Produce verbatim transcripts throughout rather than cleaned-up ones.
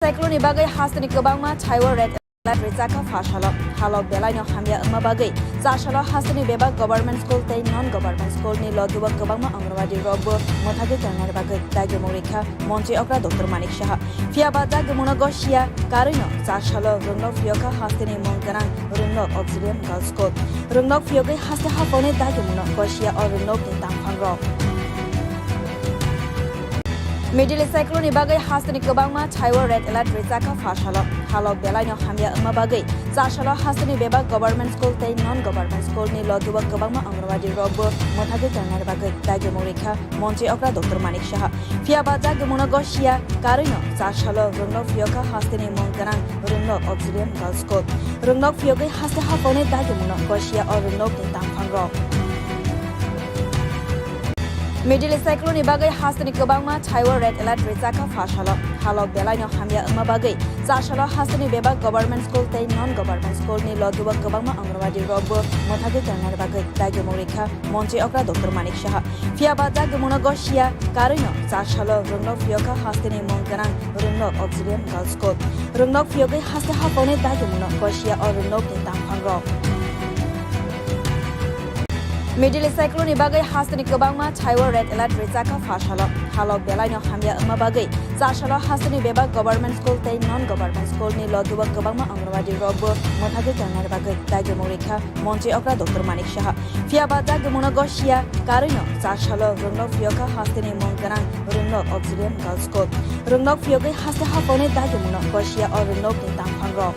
Cyclone ni bagwi hasteni kwbangma thaiwi red alert rijak kha pha salo. Halo belai no hamya wngma bagwi cha salo hasteni bebak government school tei non government school ni logi o kwbangma Anganwadi rok bo mwthagwi tongnani bagwi dagimung rikha Montri okra Doctor Manik Saha. Phiya ba dagimung no gosiya karwi no cha salo rwng no phiyokha hasteni mung gwnang rwng no Auxilium Girls School. Rwng no phiyogwi haste haphone dagimung no gosiya o rwng no tangphang rok. Midili cyclone ni bagwi hasteni kwbangma thaiwi red alert rijak kha pha salo. Halo belai no hamya wngma bagwi cha salo hasteni bebak government school tei non government school ni logi o kwbangma Anganwadi rok bo mwthagwi tongnani bagwi dagimung rikha Montri okra Doctor Manik Saha. Phiya ba dagimung no gosiya karwi no cha salo rwng no phiyokha hasteni mung gwnang rwng no Auxilium Girls School. Rwng no phiyogwi haste haphone dagimung no gosiya o rwng no tangphang rok. Midili cyclone ni bagwi hasteni kwbangma thaiwi red alert rijak kha pha salo. Halo belai no hamya wngma bagwi cha salo hasteni bebak government school tei non government school ni logi o kwbangma Anganwadi rok bo mwthagwi tongnani bagwi dagimung rikha Montri okra Doctor Manik Saha. Phiya ba dagimung no gosiya karwi no cha salo rwng no phiyokha hasteni mung gwnang rwng no Auxilium Girls School. Rwng no phiyogwi haste haphone dagimung no gosiya o rwng no tangphang rok. Midili cyclone ni bagwi hasteni kwbangma thaiwi red alert rijak kha pha salo. Halo belai no hamya wngma bagwi cha salo hasteni bebak government school tei non government school ni logi o kwbangma Anganwadi rok bo mwthagwi tongnani bagwi dagimung rikha Montri okra Doctor Manik Saha. Phiya ba dagimung no gosiya karwi no cha salo rwng no phiyokha hasteni mung gwnang rwng no Auxilium Girls School. Rwng no phiyogwi haste haphone dagimung no gosiya o rwng no tangphang rok.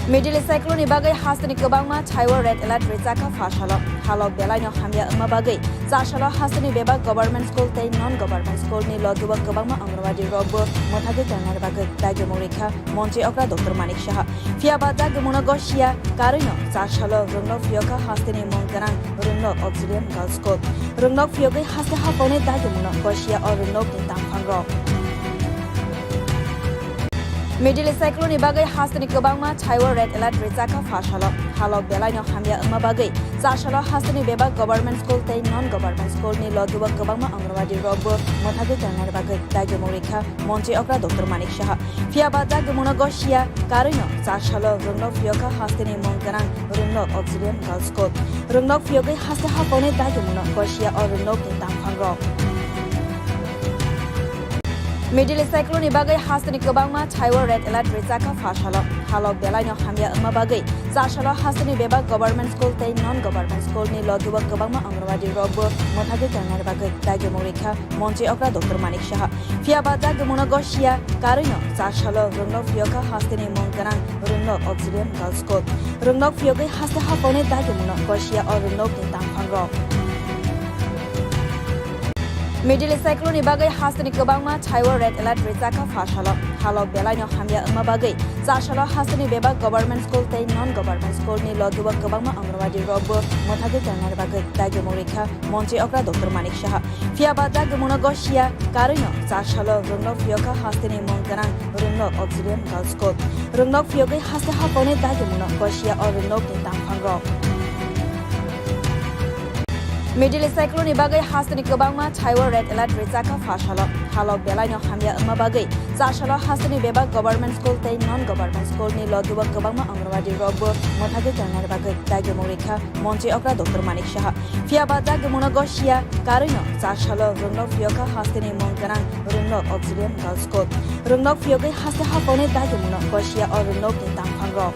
Midili cyclone ni bagwi hasteni kwbangma thaiwi red alert rijak kha pha salo. Halo belai no hamya wngma bagwi cha salo hasteni bebak government school tei non government school ni logi o kwbangma Anganwadi rok bo mwthagwi tongnani bagwi dagimung rikha Montri okra Doctor Manik Saha. Phiya ba dagimung no gosiya karwi no cha salo rwng no phiyokha hasteni mung gwnang rwng no Auxilium Girls School. Rwng no phiyogwi haste haphone dagimung no gosiya o rwng no tangphang rok. Midili cyclone ni bagwi hasteni kwbangma thaiwi red alert rijak kha pha salo. Halo belai no hamya wngma bagwi cha salo hasteni bebak government school tei non government school ni logi o kwbangma Anganwadi rok bo mwthagwi tongnani bagwi dagimung rikha Montri okra Doctor Manik Saha. Phiya ba dagimung no gosiya karwi no cha salo rwng no phiyokha hasteni mung gwnang rwng no Auxilium Girls School. Rwng no phiyogwi haste haphone dagimung no gosiya o rwng no tangphang rok. Midili cyclone ni bagwi hasteni kwbangma thaiwi red alert rijak kha pha salo. Halo belai no hamya wngma bagwi cha salo hasteni bebak government school tei non government school ni logi o kwbangma Anganwadi rok bo mwthagwi tongnani bagwi dagimung rikha Montri okra Doctor Manik Saha. Phiya ba dagimung no gosiya karwi no cha salo rwng no phiyokha hasteni mung gwnang rwng no Auxilium Girls School. Rwng no phiyogwi haste haphone dagimung no gosiya o rwng no tangphang rok. Midili cyclone ni bagwi hasteni kwbangma thaiwi red alert rijak kha pha salo. Halo belai no hamya wngma bagwi cha salo hasteni bebak government school tei non government school ni logi o kwbangma Anganwadi rok bo mwthagwi tongnani bagwi dagimung rikha Montri okra Doctor Manik Saha. Phiya ba dagimung no gosiya karwi no cha salo rwng no phiyokha hasteni mung gwnang rwng no Auxilium Girls School. Rwng no phiyogwi haste haphone dagimung no gosiya o rwng no tangphang rok. Midili cyclone ni bagwi hasteni kwbangma thaiwi red alert rijak kha pha salo. Halo belai no hamya wngma bagwi cha salo hasteni bebak government school tei non government school ni logi o kwbangma Anganwadi rok bo mwthagwi tongnani bagwi dagimung rikha Montri okra Doctor Manik Saha. Phiya ba dagimung no gosiya karwi no cha salo rwng no phiyokha hasteni mung gwnang rwng no Auxilium Girls School. Rwng no phiyogwi haste haphone dagimung no gosiya o rwng no tangphang rok.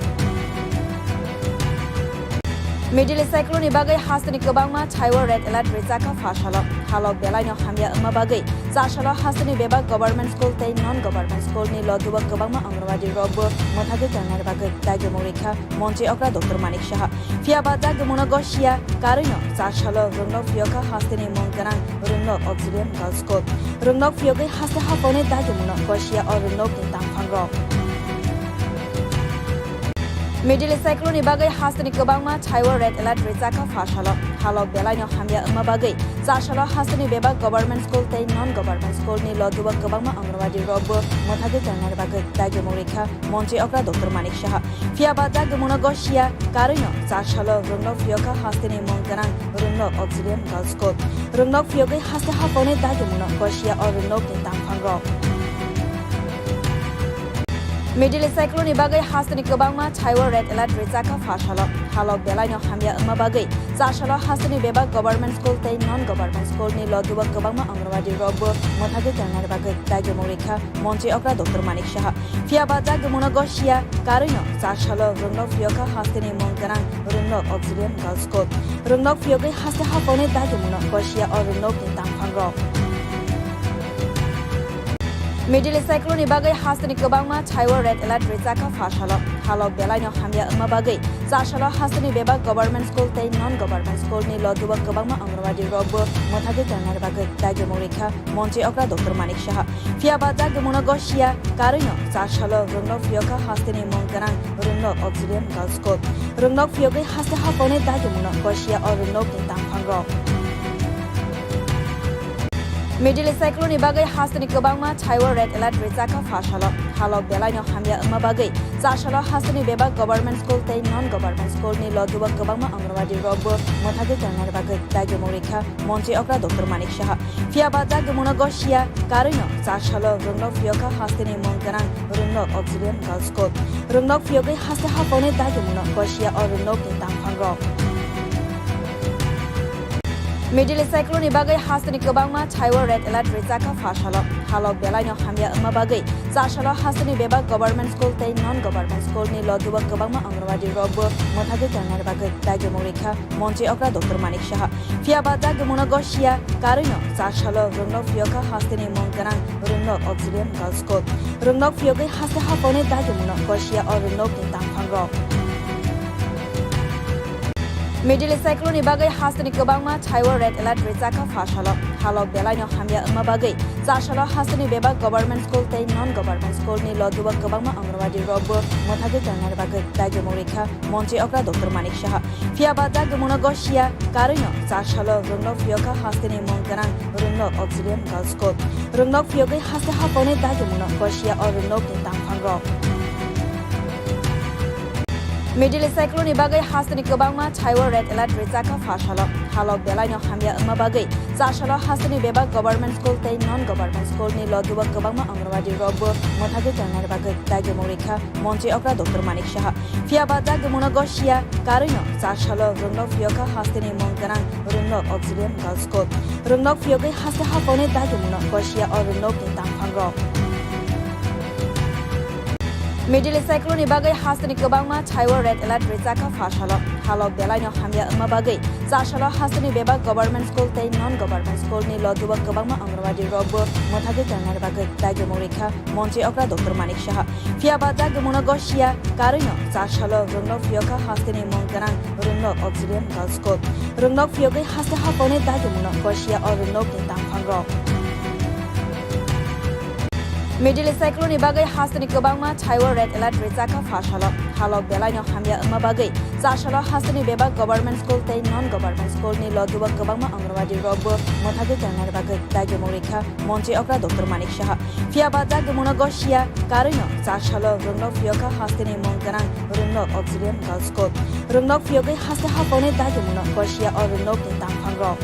Midili cyclone ni bagwi hasteni kwbangma thaiwi red alert rijak kha pha salo. Halo belai no hamya wngma bagwi cha salo hasteni bebak government school tei non government school ni logi o kwbangma Anganwadi rok bo mwthagwi tongnani bagwi dagimung rikha Montri okra Doctor Manik Saha. Phiya ba dagimung no gosiya karwi no cha salo rwng no phiyokha hasteni mung gwnang rwng no Auxilium Girls School. Rwng no phiyogwi haste haphone dagimung no gosiya o rwng no tangphang rok. Midili cyclone ni bagwi hasteni kwbangma thaiwi red alert rijak kha pha salo. Halo belai no hamya wngma bagwi cha salo hasteni bebak government school tei non government school ni logi o kwbangma Anganwadi rok bo mwthagwi tongnani bagwi dagimung rikha Montri okra Doctor Manik Saha. Phiya ba dagimung no gosiya karwi no cha salo rwng no phiyokha hasteni mung gwnang rwng no Auxilium Girls School. Rwng no phiyogwi haste haphone dagimung no gosiya o rwng no tangphang rok. Midili cyclone ni bagwi hasteni kwbangma thaiwi red alert rijak kha pha salo. Halok belai no hamya wngma bagwi cha salo hasteni bebak government school tei non government school ni logi o kwbangma Anganwadi rok bo mwthagwi tongnani bagwi dagimung rikha Montri okra Doctor Manik Saha. Phiya ba dagimung no gosiya karwi no cha salo rwng nok phiyokha hasteni mung gwnang rwng nok Auxilium Girls School. Rwng nok phiyogwi haste haphone dagimung no gosiya o rwng nok ni tangphang rok. Midili cyclone ni bagwi hasteni kwbangma thaiwi red alert rijak kha pha salo. Halok belai no hamya wngma bagwi cha salo hasteni bebak government school tei non government school ni logi o kwbangma Anganwadi rok bo mwthagwi tongnani bagwi dagimung rikha Montri okra Doctor Manik Saha. Phiya ba dagimung no gosiya karwi no cha salo rwng nok phiyokha hasteni mung gwnang rwng nok Auxilium Girls School. Rwng nok phiyogwi haste haphone dagimung no gosiya o rwng nok ni tangphang rok. Midili cyclone ni bagwi hasteni kwbangma thaiwi red alert rijak kha pha salo. Halok belai no hamya wngma bagwi cha salo hasteni bebak government school tei non government school ni logi o kwbangma Anganwadi rok bo mwthagwi tongnani bagwi dagimung rikha Montri okra Doctor Manik Saha. Phiya ba dagimung no gosiya karwi no cha salo rwng nok phiyokha hasteni mung gwnang rwng nok Auxilium Girls School. Rwng nok phiyogwi haste haphone dagimung no gosiya o rwng nok ni tangphang rok. Midili cyclone ni bagwi hasteni kwbangma thaiwi red alert rijak kha pha salo. Halok belai no hamya wngma bagwi cha salo hasteni bebak government school tei non government school ni logi o kwbangma Anganwadi rok bo mwthagwi tongnani bagwi dagimung rikha Montri okra Doctor Manik Saha. Phiya ba dagimung no gosiya karwi no cha salo rwng nok phiyokha hasteni mung gwnang rwng nok Auxilium Girls School. Rwng nok phiyogwi haste haphone dagimung no gosiya o rwng nok ni tangphang rok. Midili cyclone ni bagwi hasteni kwbangma thaiwi red alert rijak kha pha salo. Halok belai no hamya wngma bagwi cha salo hasteni bebak government school tei non government school ni logi o kwbangma Anganwadi rok bo mwthagwi tongnani bagwi dagimung rikha Montri okra Doctor Manik Saha. Phiya ba dagimung no gosiya karwi no cha salo rwng nok phiyokha hasteni mung gwnang rwng nok Auxilium Girls School. Rwng nok phiyogwi haste haphone dagimung no gosiya o rwng nok ni tangphang rok. Midili cyclone ni bagwi hasteni kwbangma thaiwi red alert rijak kha pha salo. Halok belai no hamya wngma bagwi cha salo hasteni bebak government school tei non government school ni logi o kwbangma Anganwadi rok bo mwthagwi tongnani bagwi dagimung rikha Montri okra Doctor Manik Saha. Phiya ba dagimung no gosiya karwi no cha salo rwng nok phiyokha hasteni mung gwnang rwng nok Auxilium Girls School. Rwng nok phiyogwi haste haphone dagimung no gosiya o rwng nok ni tangphang rok. Midili cyclone ni bagwi hasteni kwbangma thaiwi red alert rijak kha pha salo. Halok belai no hamya wngma bagwi cha salo hasteni bebak government school tei non government school ni logi o kwbangma Anganwadi rok bo mwthagwi tongnani bagwi dagimung rikha Montri okra Doctor Manik Saha. Phiya ba dagimung no gosiya karwi no cha salo rwng nok phiyokha hasteni mung gwnang rwng nok Auxilium Girls School. Rwng nok phiyogwi haste haphone dagimung no gosiya o rwng nok ni tangphang rok. Midili cyclone ni bagwi hasteni kwbangma thaiwi red alert rijak kha pha salo. Halok belai no hamya wngma bagwi cha salo hasteni bebak government school tei non government school ni logi o kwbangma Anganwadi rok bo mwthagwi tongnani bagwi dagimung rikha Montri okra Doctor Manik Saha. Phiya ba dagimung no gosiya karwi no cha salo rwng nok phiyokha hasteni mung gwnang rwng nok Auxilium Girls School. Rwng nok phiyogwi haste haphone dagimung no gosiya o rwng nok ni tangphang rok.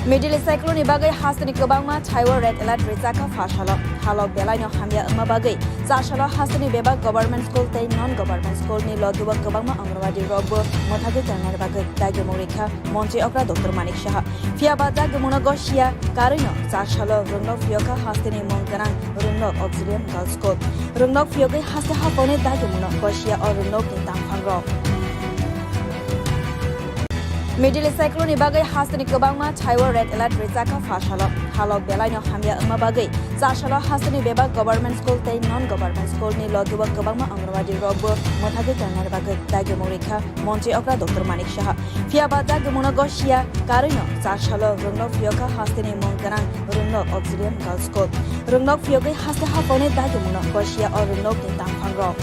Midili cyclone ni bagwi hasteni kwbangma thaiwi red alert rijak kha pha salo. Halok belai no hamya wngma bagwi cha salo hasteni bebak government school tei non government school ni logi o kwbangma Anganwadi rok bo mwthagwi tongnani bagwi dagimung rikha Montri okra Doctor Manik Saha. Phiya ba dagimung no gosiya karwi no cha salo rwng nok phiyokha hasteni mung gwnang rwng nok Auxilium Girls School. Rwng nok phiyogwi haste haphone dagimung no gosiya o rwng nok ni tangphang rok. Midili cyclone ni bagwi hasteni kwbangma thaiwi red alert rijak kha pha salo. Halok belai no hamya wngma bagwi cha salo hasteni bebak government school tei non government school ni logi o kwbangma Anganwadi rok bo mwthagwi tongnani bagwi dagimung rikha Montri okra Doctor Manik Saha. Phiya ba dagimung no gosiya karwi no cha salo rwng nok phiyokha hasteni mung gwnang rwng nok Auxilium Girls School. Rwng nok phiyogwi haste haphone dagimung no gosiya o rwng nok ni tangphang rok.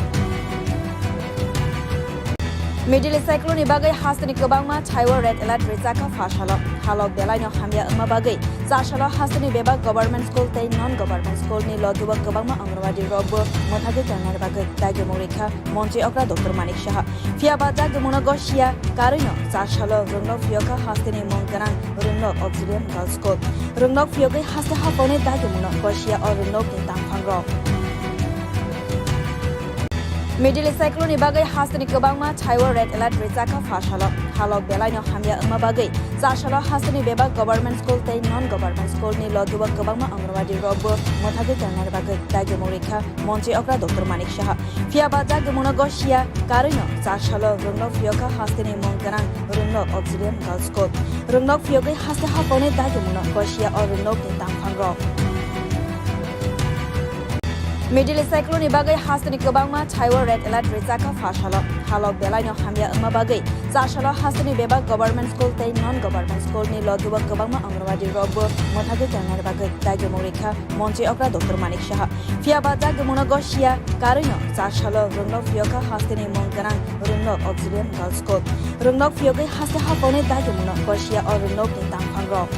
Midili cyclone ni bagwi hasteni kwbangma thaiwi red alert rijak kha pha salo. Halok belai no hamya wngma bagwi cha salo hasteni bebak government school tei non government school ni logi o kwbangma Anganwadi rok bo mwthagwi tongnani bagwi dagimung rikha Montri okra Doctor Manik Saha. Phiya ba dagimung no gosiya karwi no cha salo rwng nok phiyokha hasteni mung gwnang rwng nok Auxilium Girls School. Rwng nok phiyogwi haste haphone dagimung no gosiya o rwng nok ni tangphang rok. Midili cyclone ni bagwi hasteni kwbangma thaiwi red alert rijak kha pha salo. Halok belaino hamya wngma bagwi cha salo hasteni bebak government school tei non government school ni logi o kwbangma Anganwadi rokbo mwthagwi tongnani bagwi dagimung rikha Montri okra Doctor Manik Saha. Phiya ba dagimungno gosiya karwino cha salo rwngnok phiyokha hasteni mung gwnang Rwngnok Auxilium Girls School. Rwngnok phiyogwi haste haphangni dagimungno gosiya o rwngnokni tangphangrok. Midili cyclone ni bagwi hasteni kwbangma thaiwi red alert rijak kha pha salo. Halok belaino hamya wngma bagwi cha salo hasteni bebak government school tei non government school ni logi o kwbangma Anganwadi rokbo mwthagwi tongnani bagwi dagimung rikha Montri okra Doctor Manik Saha. Phiya ba dagimungno gosiya karwino cha salo rwngnok phiyokha hasteni mung gwnang Rwngnok Auxilium Girls School. Rwngnok phiyogwi haste haphangni dagimungno gosiya o rwngnokni tangphangrok.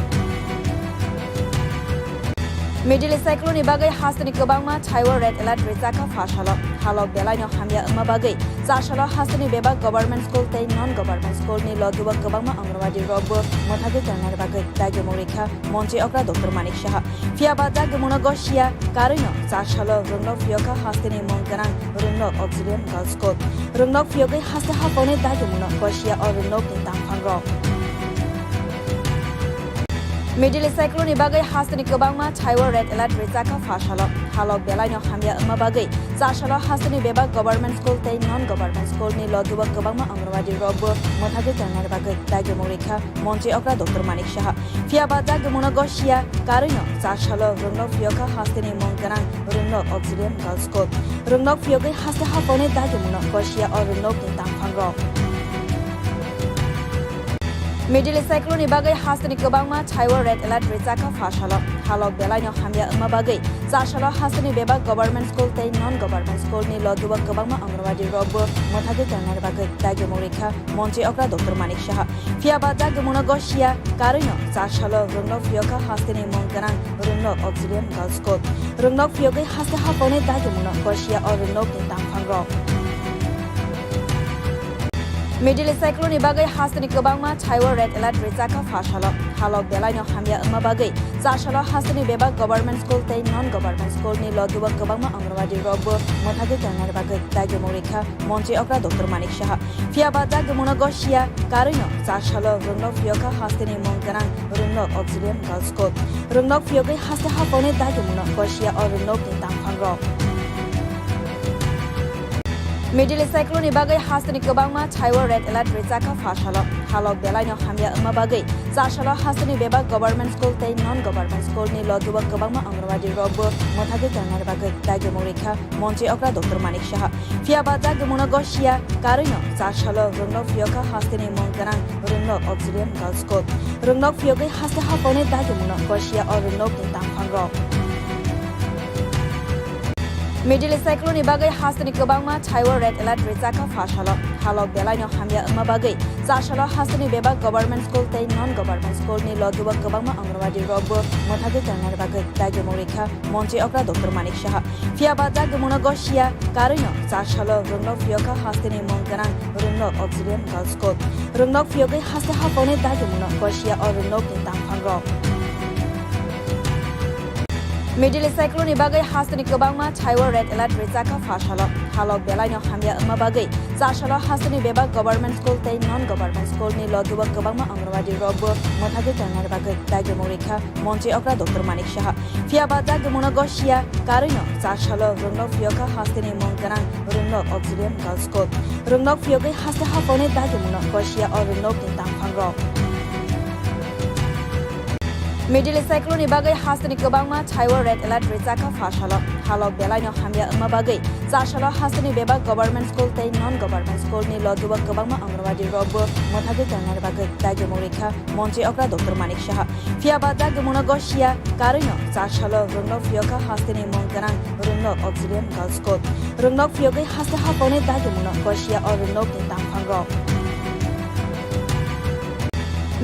Midili cyclone ni bagwi hasteni kwbangma thaiwi red alert rijak kha pha salo. Halok belaino hamya wngma bagwi cha salo hasteni bebak government school tei non government school ni logi o kwbangma Anganwadi rokbo mwthagwi tongnani bagwi dagimung rikha Montri okra Doctor Manik Saha. Phiya ba dagimungno gosiya karwino cha salo rwngnok phiyokha hasteni mung gwnang Rwngnok Auxilium Girls School. Rwngnok phiyogwi haste haphangni dagimungno gosiya o rwngnokni tangphangrok. Midili cyclone ni bagwi hasteni kwbangma thaiwi red alert rijak kha pha salo. Halok belaino hamya wngma bagwi cha salo hasteni bebak government school tei non government school ni logi o kwbangma Anganwadi rokbo mwthagwi tongnani bagwi dagimung rikha Montri okra Doctor Manik Saha. Phiya ba dagimungno gosiya karwino cha salo rwngnok phiyokha hasteni mung gwnang Rwngnok Auxilium Girls School. Rwngnok phiyogwi haste haphangni dagimungno gosiya o rwngnokni tangphangrok. Midili cyclone ni bagwi hasteni kwbangma thaiwi red alert rijak kha pha salo. Halok belaino hamya wngma bagwi cha salo hasteni bebak government school tei non government school ni logi o kwbangma Anganwadi rokbo mwthagwi tongnani bagwi dagimung rikha Montri okra Doctor Manik Saha. Phiya ba dagimungno gosiya karwino cha salo rwngnok phiyokha hasteni mung gwnang Rwngnok Auxilium Girls School. Rwngnok phiyogwi haste haphangni dagimungno gosiya o rwngnokni tangphangrok. Midili cyclone ni bagwi hasteni kwbangma thaiwi red alert rijak kha pha salo. Halok belaino hamya wngma bagwi cha salo hasteni bebak government school tei non government school ni logi o kwbangma Anganwadi rokbo mwthagwi tongnani bagwi dagimung rikha Montri okra Doctor Manik Saha. Phiya ba dagimungno gosiya karwino cha salo rwngnok phiyokha hasteni mung gwnang Rwngnok Auxilium Girls School. Rwngnok phiyogwi haste haphangni dagimungno gosiya o rwngnokni tangphangrok. Midili cyclone ni bagwi hasteni kwbangma thaiwi red alert rijak kha pha salo. Halok belaino hamya wngma bagwi cha salo hasteni bebak government school tei non government school ni logi o kwbangma Anganwadi rokbo mwthagwi tongnani bagwi dagimung rikha Montri okra Doctor Manik Saha. Phiya ba dagimungno gosiya karwino cha salo rwngnok phiyokha hasteni mung gwnang Rwngnok Auxilium Girls School. Rwngnok phiyogwi haste haphangni dagimungno gosiya o rwngnokni tangphangrok. Midili cyclone ni bagwi hasteni kwbangma thaiwi red alert rijak kha pha salo. Halok belaino hamya wngma bagwi cha salo hasteni bebak government school tei non government school ni logi o kwbangma Anganwadi rokbo mwthagwi tongnani bagwi dagimung rikha Montri okra Doctor Manik Saha. Phiya ba dagimungno gosiya karwino cha salo rwngnok phiyokha hasteni mung gwnang Rwngnok Auxilium Girls School. Rwngnok phiyogwi haste haphangni dagimungno gosiya o rwngnokni tangphangrok. Midili cyclone ni bagwi hasteni kwbangma thaiwi red alert rijak kha pha salo. Halok belaino hamya wngma bagwi cha salo hasteni bebak government school tei non government school ni logi o kwbangma Anganwadi rokbo mwthagwi tongnani bagwi dagimung rikha Montri okra Doctor Manik Saha. Phiya ba dagimungno gosiya karwino cha salo rwngnok phiyokha hasteni mung gwnang Rwngnok Auxilium Girls School. Rwngnok phiyogwi haste haphangni dagimungno gosiya o rwngnokni tangphangrok. Midili cyclone ni bagwi hasteni kwbangma thaiwi red alert rijak kha pha salo. Halok belaino hamya wngma bagwi cha salo hasteni bebak government school tei non government school ni logi o kwbangma Anganwadi rokbo mwthagwi tongnani bagwi dagimung rikha Montri okra Doctor Manik Saha. Phiya ba dagimungno gosiya karwino cha salo rwngnok phiyokha hasteni mung gwnang Rwngnok Auxilium Girls School. Rwngnok phiyogwi haste haphangni dagimungno gosiya o rwngnokni tangphangrok.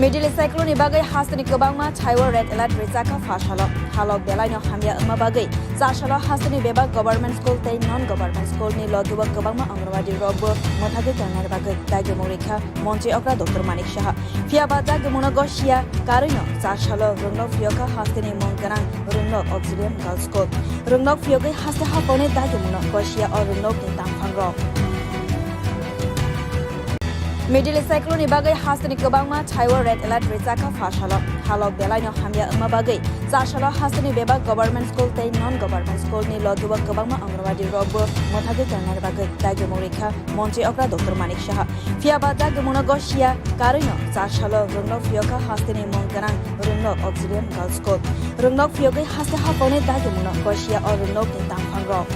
Middle cyclone ni bagwi hasteni kwbangma thaiwi red alert rijak kha pha salo. Halok belai no hamya wngma bagwi cha salo hasteni bebak government school tei non government school ni logi o kwbangma Anganwadi rok bo mwthagwi tongnai bagwi dagimung rikha Montri okra Doctor Manik Saha. Phiya ba dagimung no gosiya karwi no cha salo rwng no phiyokha hasteni mung gwnang rwng no Auxilium Girls School. Rwng no phiyogwi haste haphone dagimung no gosiya o rwng no tangphang rok. Middle cyclone ni bagwi hasteni kwbangma thaiwi red alert rijak kha pha salo. Halok belai no hamya wngma bagwi cha salo hasteni bebak government school tei non government school ni logi o kwbangma Anganwadi rok bo mwthagwi tongnai bagwi dagimung rikha Montri okra Doctor Manik Saha. Phiya ba dagimung no gosiya karwi no cha salo rwng no phiyokha hasteni mung gwnang rwng no Auxilium Girls School. Rwng no phiyogwi haste haphone dagimung no gosiya o rwng no tangphang rok.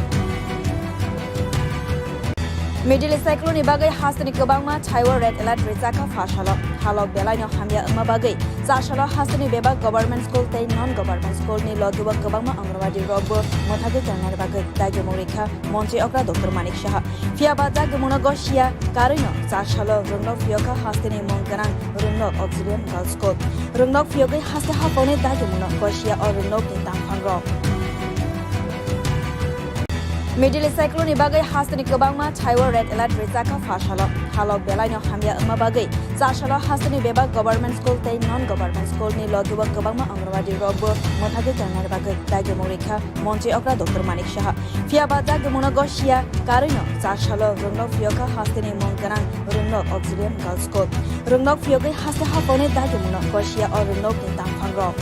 Middle cyclone ni bagwi hasteni kwbangma thaiwi red alert rijak kha pha salo. Halok belai no hamya wngma bagwi cha salo hasteni bebak government school tei non government school ni logi o kwbangma Anganwadi rok bo mwthagwi tongnai bagwi dagimung rikha Montri okra Doctor Manik Saha. Phiya ba dagimung no gosiya karwi no cha salo rwng no phiyokha hasteni mung gwnang rwng no Auxilium Girls School. Rwng no phiyogwi haste haphone dagimung no gosiya o rwng no tangphang rok. Middle cyclone ni bagwi hasteni kwbangma thaiwi red alert rijak kha pha salo. Halok belai no hamya wngma bagwi cha salo hasteni bebak government school tei non government school ni logi o kwbangma Anganwadi rok bo mwthagwi tongnai bagwi dagimung rikha Montri okra Doctor Manik Saha. Phiya ba dagimung no gosiya karwi no cha salo rwng no phiyokha hasteni mung gwnang rwng no Auxilium Girls School. Rwng no phiyogwi haste haphone dagimung no gosiya o rwng no tangphang rok.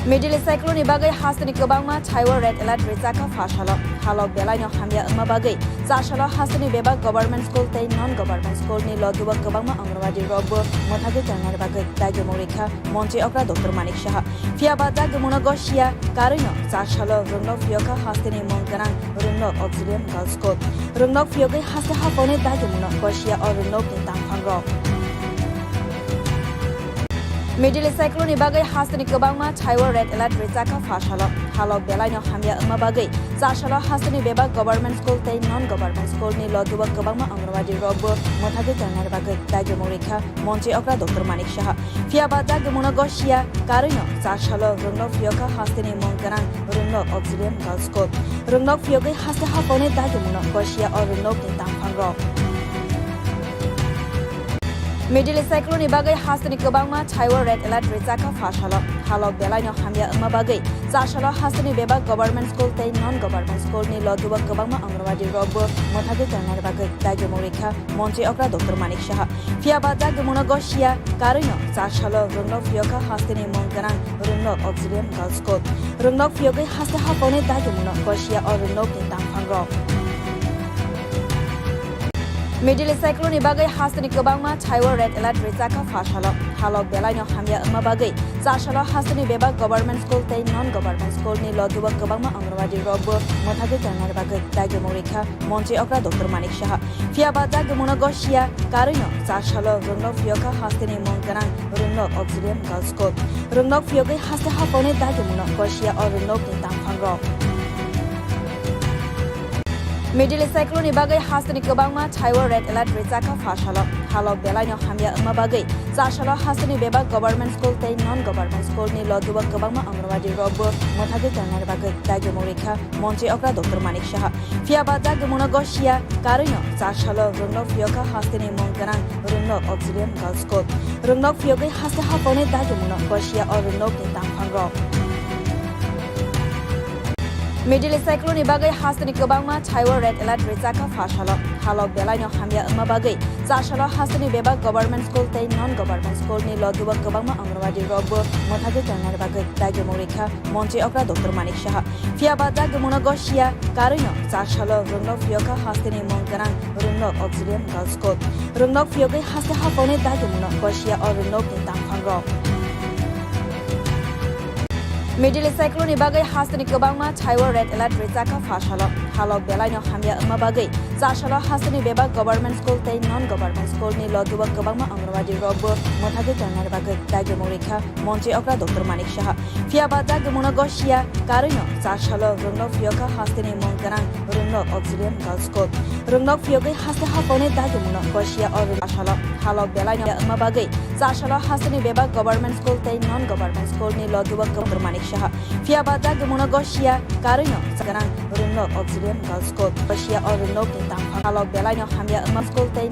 Middle cyclone ni bagwi hasteni kwbangma thaiwi red alert rijak kha pha salo. Halok belai no hamya wngma bagwi cha salo hasteni bebak government school tei non government school ni logi o kwbangma Anganwadi rok bo mwthagwi tongnai bagwi dagimung rikha Montri okra Doctor Manik Saha. Phiya ba dagimung no gosiya karwi no cha salo rwng no phiyokha hasteni mung gwnang rwng no Auxilium Girls School. Rwng no phiyogwi haste haphone dagimung no gosiya o rwng no tangphang rok. Middle cyclone ni bagwi hasteni kwbangma thaiwi red alert rijak kha pha salo. Halok belai no hamya wngma bagwi cha salo hasteni bebak government school tei non government school ni logi o kwbangma Anganwadi rok bo mwthagwi tongnai bagwi dagimung rikha Montri okra Doctor Manik Saha. Phiya ba dagimung no gosiya karwi no cha salo rwng no phiyokha hasteni mung gwnang rwng no Auxilium Girls School. Rwng no phiyogwi haste haphone dagimung no gosiya o rwng no tangphang rok. Middle cyclone ni bagwi hasteni kwbangma thaiwi red alert rijak kha pha salo. Halok belai no hamya wngma bagwi cha salo hasteni bebak government school tei non government school ni logi o kwbangma Anganwadi rok bo mwthagwi tongnai bagwi dagimung rikha Montri okra Doctor Manik Saha. Phiya ba dagimung no gosiya karwi no cha salo rwng no phiyokha hasteni mung gwnang rwng no Auxilium Girls School. Rwng no phiyogwi haste haphone dagimung no gosiya o rwng no tangphang rok. Middle cyclone ni bagwi hasteni kwbangma thaiwi red alert rijak kha pha salo. Halok belai no hamya wngma bagwi cha salo hasteni bebak government school tei non government school ni logi o kwbangma Anganwadi rok bo mwthagwi tongnai bagwi dagimung rikha Montri okra Doctor Manik Saha. Phiya ba dagimung no gosiya karwi no cha salo rwng no phiyokha hasteni mung gwnang rwng no Auxilium Girls School. Rwng no phiyogwi haste haphone dagimung no gosiya o rwng no tangphang rok. Middle cyclone ni bagwi hasteni kwbangma thaiwi red alert rijak kha pha salo. Halok belai no hamya wngma bagwi cha salo hasteni bebak government school tei non government school ni logi o kwbangma Anganwadi rok bo mwthagwi tongnai bagwi dagimung rikha Montri okra Doctor Manik Saha. Phiya ba dagimung no gosiya karwi no cha salo rwng no phiyokha hasteni mung gwnang rwng no Auxilium Girls School. Rwng no phiyogwi haste haphone dagimung no gosiya o rwng no tangphang rok. Middle cyclone ni bagwi hasteni kwbangma thaiwi red alert rijak kha pha salo. Halok belai no hamya wngma bagwi cha salo hasteni bebak government school tei non government school ni logi o kwbangma Anganwadi rok bo mwthagwi tongnai bagwi dagimung rikha Montri okra Doctor Manik Saha. Phiya ba dagimung no gosiya karwi no cha salo rwng no phiyokha hasteni mung gwnang rwng no Auxilium Girls School. Rwng no phiyogwi haste haphone dagimung no gosiya o rwng no tangphang rok. Middle cyclone ni bagwi hasteni kwbangma thaiwi red alert rijak kha pha salo. Halok belai no hamya wngma bagwi cha salo hasteni bebak government school tei non government school ni logi o kwbangma Anganwadi rok bo mwthagwi tongnani bagwi dagimung rikha Montri okra Doctor Manik Saha. Phiya ba dagimung no gosiya karwi no cha salo rwngnok phiyokha hasteni mung gwnang rwngnok Auxilium Girls School. Rwngnok phiyogwi haste haphangni dagimung no gosiya o rwng cha salo. Halok belai no wngma bagwi cha salo hasteni bebak government school tei non government school ni logi o Doctor Manik Saha. Phiya ba dagimung no gosiya karwi no gwnang rwngnok Auxilium Girls School. Gosiya o rwngnok ni tangphang halok belai no hamya wngma school tei